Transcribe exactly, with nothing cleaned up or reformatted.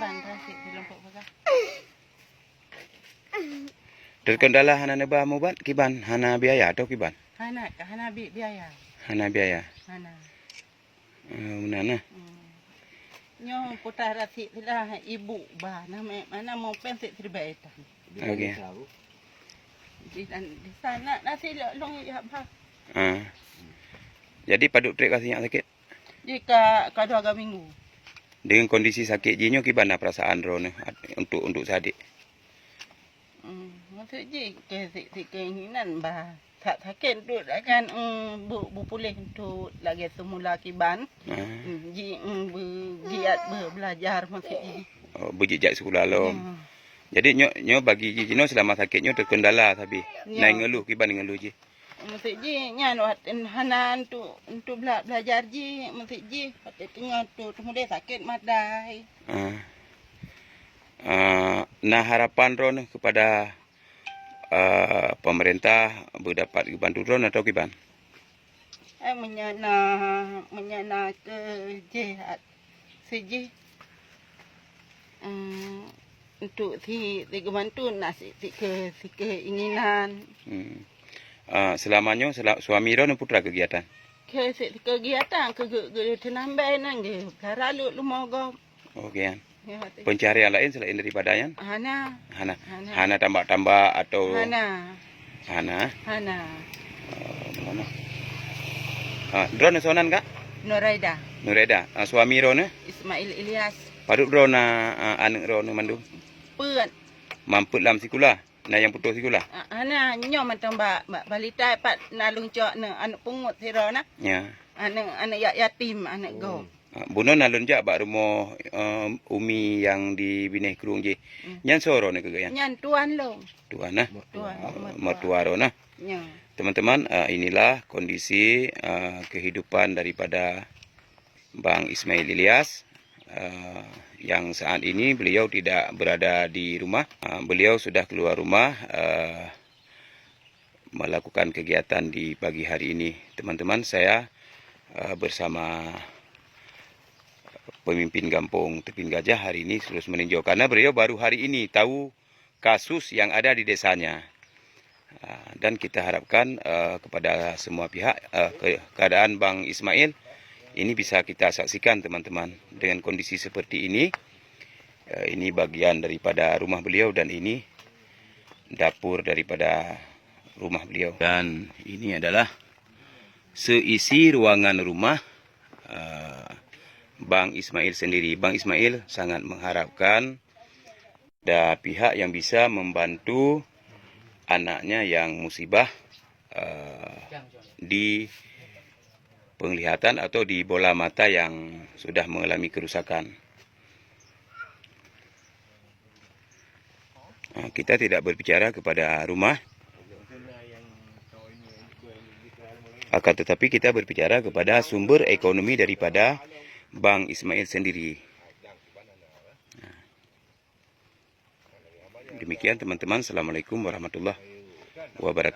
Angka sik di Lompok Baga. Terkendala hana neuba mubat kiban, hana biaya atau kiban? Hana, hana bi-, biaya. Hana biaya. Hana. Ah, meunan nah. Hmm. Nyoe putah rasik sila ibu ba, na me-, mana mau pen sik siribèe tan. Okey. Di dan di sana nasi lok long ya ba. Ah. Jadi padub trép ka sinyak sakit? Jika ka dua minggu. Dengan kondisi sakit jih nyoe kiban na perasaan droeneuh untuk, untuk sadik? Hmm, maksud jih ke si, si keinginan bah sak sakit untuk akan, hmm, bu, bu puléh untuk lagèe semula kiban. Ah. Hmm, ji, hmm, bu, jiat bu belajar maksud jih. Oh, bu jijak sekolah lom. Ya. Jadi nyoe, nyoe bagi jih jinoe selama sakit nyoe terkendala sabe. Ya. Nai ngeluh kiban ngeluh jih. Maksud jih nyan wat hana untuk, untuk bela-, belajar jih, maksud jih watèe teungoh tu teumulai sakit madai. Ah. Ah, na harapan droeneuh kepada, ah, pemerintah beudapat geubantu droeneuh atau kiban? Eh, meunyoe na, meunyoe na keu jih, sijih, eh, untuk si, si geubantu na si, si ke, si keinginan. Hmm. Ah, selama nyoe sela-, suami droeneuh peue teuma kegiatan? Ke si, kegiatan ke ge-, ge-, teunambah nan ge, pelara luk leumo gob. Oke. Ya, tu. Pencaharian lain selain daripada nyan? Hana. Hana. Hana. Hana tambak-tambak atau? Hana. Hana? Hana. Oh, mana? Ah, droeneuh soe nan, Kak? Nuraida. Nuraida. Ah, suami droeneuh? Ismail Ilyas. Padub droeneuh, ah, aneuk droeneuh mandum? Peuet. Mampet lam sikula? Na nyang putôh sikula? Ah, hana, nyoe mantong bak, bak balita pat na lôn cok aneuk, aneuk pungut sidroe na. Ya. Aneuk, aneuk ya-, yatim, aneuk gob. Ah, bunoe na lôn jak bak rumoh, eh, umi nyang di Binéh Krueng jih. Hmm. Nyan soe droeneuh keu geuh nyan? Nyan tuan lôn. Tuan, nah? Tuan, mertua. Mertua droeneuh, nah? Ya. Teman-teman, eh, inilah kondisi, eh, kehidupan daripada Bang Ismail Ilyas, eh, yang saat ini beliau tidak berada di rumah. Eh, beliau sudah keluar rumah, eh, melakukan kegiatan di pagi hari ini. Teman-teman, saya, eh, bersama pemimpin gampong Teukin Gajah hari ini terus meninjau, karena beliau baru hari ini tahu kasus yang ada di desanya. Ah, dan kita harapkan, eh, kepada semua pihak, eh, ke-, keadaan Bang Ismail ini bisa kita saksikan, teman-teman. Dengan kondisi seperti ini, eh, ini bagian daripada rumah beliau dan ini dapur daripada rumah beliau. Dan ini adalah seisi ruangan rumah, eh, Bang Ismail sendiri. Bang Ismail sangat mengharapkan ada pihak yang bisa membantu anaknya yang musibah, eh, di penglihatan atau di bola mata yang sudah mengalami kerusakan. Ah, kita tidak berbicara kepada rumah, akan tetapi kita berbicara kepada sumber ekonomi daripada Bang Ismail sendiri. Demikian, teman-teman. Assalamualaikum warahmatullahi wabarakatuh.